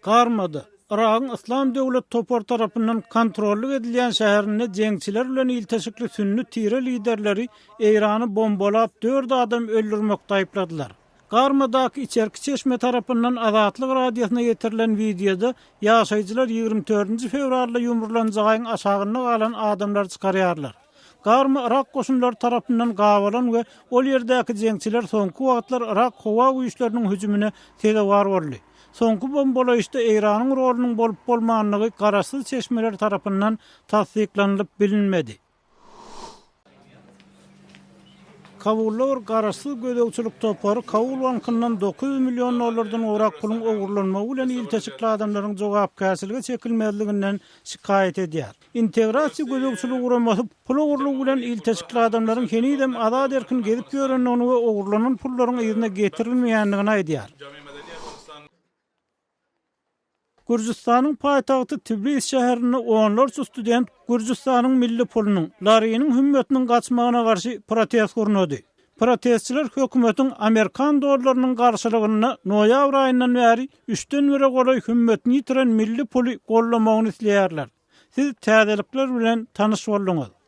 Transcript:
Garmada, Yragyň Yslam döwlet topary tarapyndan kontrollyk edilýän şäherinde jeňçiler bilen ilteşikli sünni tire liderleri Eýrany bombalap dört adam öldürmekde aýypladylar. Garmadaky içerki çeşme tarapyndan Azatlyk Radiosyna ýetirilen wideoda ýaşaýjylar ýigrimi dördünji fewralda ýumrulan jaýyň aşagynda galan adamlary çykarýarlar. Garma yrak goşunlary tarapyndan gabalan we ol ýerdäki jeňçiler soňky wagtlar yrak howa güýçleriniň hüjümine sezewar boldy. Soňky bombalaýyşda Eýranyň rolunyň bolup-bolmandygy garaşsyz çeşmeler tarapyndan tassyklanylyp bilinmedi. Kabulda bir garaşsyz gözegçilik topary Kabul bankyndan 900 million dollardan gowrak puluň ogurlanmagy bilen ilteşikli adamlaryň jogapkärçilige çekilmezliginden şikaýat edýär. Integrasiýa gözegçiligi guramasy pul ogurlygy bilen ilteşikli adamlaryň henizem azat-erkin gezip ýörendigini we ogurlanan pullaryň yzyna getirilmeýändigini aýdýar. Gürjüstanyň paýtagty Tblis şäherinde onlarça student Gürjüstanyň milli pulunyň, lariniň hümmetiniň gaçmagyna garşy protest gurnady. Protestçiler hökümetiň amerikan dollarynyň garşylygynda noýabr aýyndan bäri üçden bire golaý hümmetini ýitiren milli puly goldamagyny isleýärler. Siz täzelikler bilen tanyş bolduňyz.